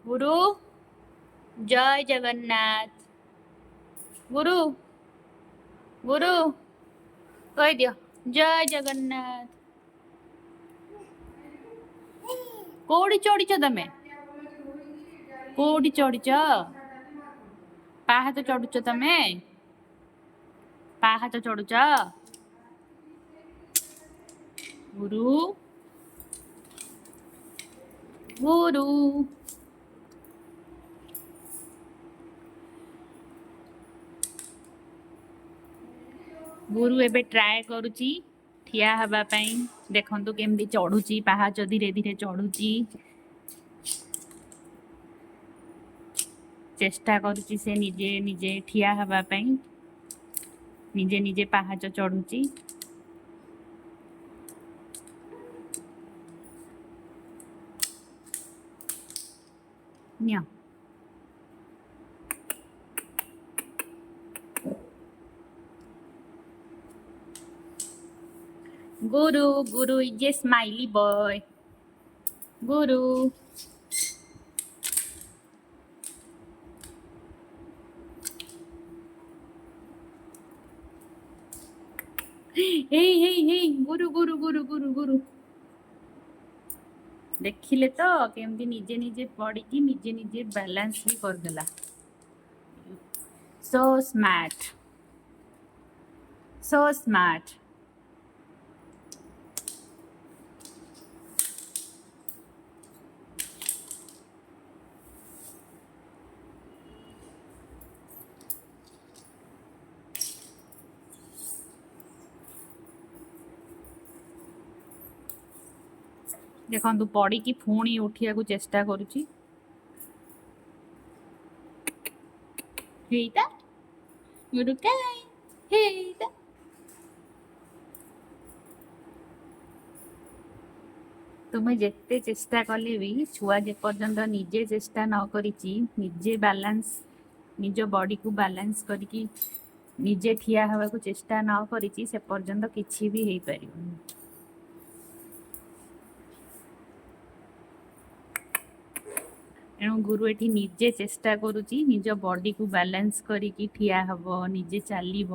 ଗୁରୁ, ଜୟ ଜଗନ୍ନାଥ। ଗୁରୁ, ଗୁରୁ କହିଦିଅ ଜୟ ଜଗନ୍ନାଥ। କୋଉଠି ଚଢିଛ ତମେ? କୋଉଠି ଚଢିଛ? ପାହାଚ ଚଢୁଛ ତମେ? ପାହାଚ ଚଢୁଛ? ଗୁରୁ, ଗୁରୁ, ଗୁରୁ ଏବେ ଟ୍ରାଏ କରୁଛି ଠିଆ ହେବା ପାଇଁ। ଦେଖନ୍ତୁ କେମିତି ଚଢୁଛି ପାହାଚ, ଧୀରେ ଧୀରେ ଚଢୁଛି। ଚେଷ୍ଟା କରୁଛି ସେ ନିଜେ ନିଜେ ଠିଆ ହେବା ପାଇଁ, ନିଜେ ନିଜେ ପାହାଚ ଚଢୁଛି। ନିଅ। ଗୁରୁ, ଗୁରୁ is a smiley boy. Guru, ହେଇ ହେଇ ହେଇ, ଗୁରୁ ଗୁରୁ ଗୁରୁ ଗୁରୁ ଗୁରୁ। ଦେଖିଲେ ତ କେମିତି ନିଜେ ନିଜେ ପଡ଼ିକି ନିଜେ ନିଜେ ବାଲାନ୍ସ ବି କରିଦେଲା। So smart, so smart. ଦେଖନ୍ତୁ, ପଡ଼ିକି ପୁଣି ଉଠିବାକୁ ଚେଷ୍ଟା କରୁଛି। ହେଇଟା ଗୁରୁ କାଇଁ, ହେଇଟା। ତୁମେ ଯେତେ ଚେଷ୍ଟା କଲେ ବି ଛୁଆ ଯେପର୍ଯ୍ୟନ୍ତ ନିଜେ ଚେଷ୍ଟା ନ କରିଛି, ନିଜେ ବାଲାନ୍ସ, ନିଜ ବଡିକୁ ବାଲାନ୍ସ କରିକି ନିଜେ ଠିଆ ହେବାକୁ ଚେଷ୍ଟା ନ କରିଛି, ସେ ପର୍ଯ୍ୟନ୍ତ କିଛି ବି ହେଇପାରିବନି। ତେଣୁ ଗୁରୁ ଏଠି ନିଜେ ଚେଷ୍ଟା କରୁଛି, ନିଜ ବଡିକୁ ବାଲାନ୍ସ କରିକି ଠିଆ ହବ, ନିଜେ ଚାଲିବ।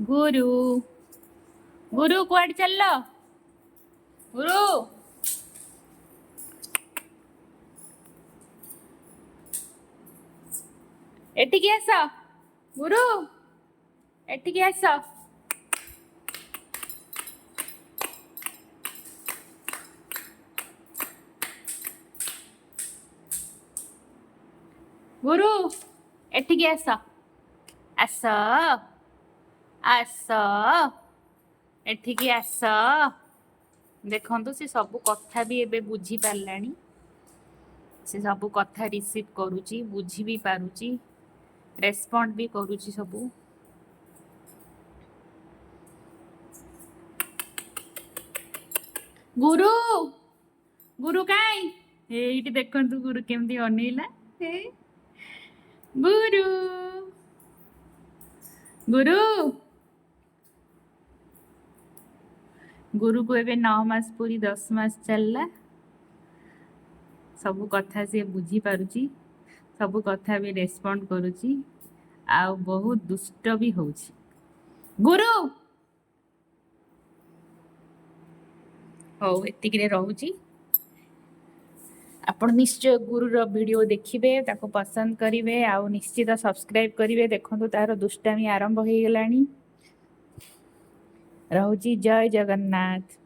ଗୁରୁ, ଗୁରୁ, କୁଆଡେ ଚାଲିଲ ଗୁରୁ? ଏଠିକି ଆସ ଗୁରୁ, ଏଠିକି ଆସ। ଗୁରୁ, ଏଠିକି ଆସ, ଆସ, ଆସ, ଏଠିକି ଆସ। ଦେଖନ୍ତୁ, ସେ ସବୁ କଥା ବି ଏବେ ବୁଝିପାରିଲାଣି। ସେ ସବୁ କଥା ରିସିଭ୍ କରୁଛି, ବୁଝି ବି ପାରୁଛି, ରେସ୍ପଣ୍ଡ ବି କରୁଛି ସବୁ। ଗୁରୁ, ଗୁରୁ କାଇଁ? ଏଇଠି ଦେଖନ୍ତୁ ଗୁରୁ କେମିତି ଅନେଇଲା। ହେ ଗୁରୁ, ଗୁରୁ। ଗୁରୁକୁ ଏବେ 9 ମାସ ପୁରି 10 ମାସ ଚାଲିଲା। ସବୁ କଥା ସିଏ ବୁଝିପାରୁଛି, ସବୁ କଥା ବି ରେସ୍ପଣ୍ଡ କରୁଛି, ଆଉ ବହୁତ ଦୁଷ୍ଟ ବି ହଉଛି ଗୁରୁ। ହଉ, ଏତିକିରେ ରହୁଛି। ଆପଣ ନିଶ୍ଚୟ ଗୁରୁର ଭିଡ଼ିଓ ଦେଖିବେ, ତାକୁ ପସନ୍ଦ କରିବେ ଆଉ ନିଶ୍ଚିତ ସବସ୍କ୍ରାଇବ୍ କରିବେ। ଦେଖନ୍ତୁ, ତାର ଦୁଷ୍ଟାମି ଆରମ୍ଭ ହେଇଗଲାଣି। ରହୁଛି, ଜୟ ଜଗନ୍ନାଥ।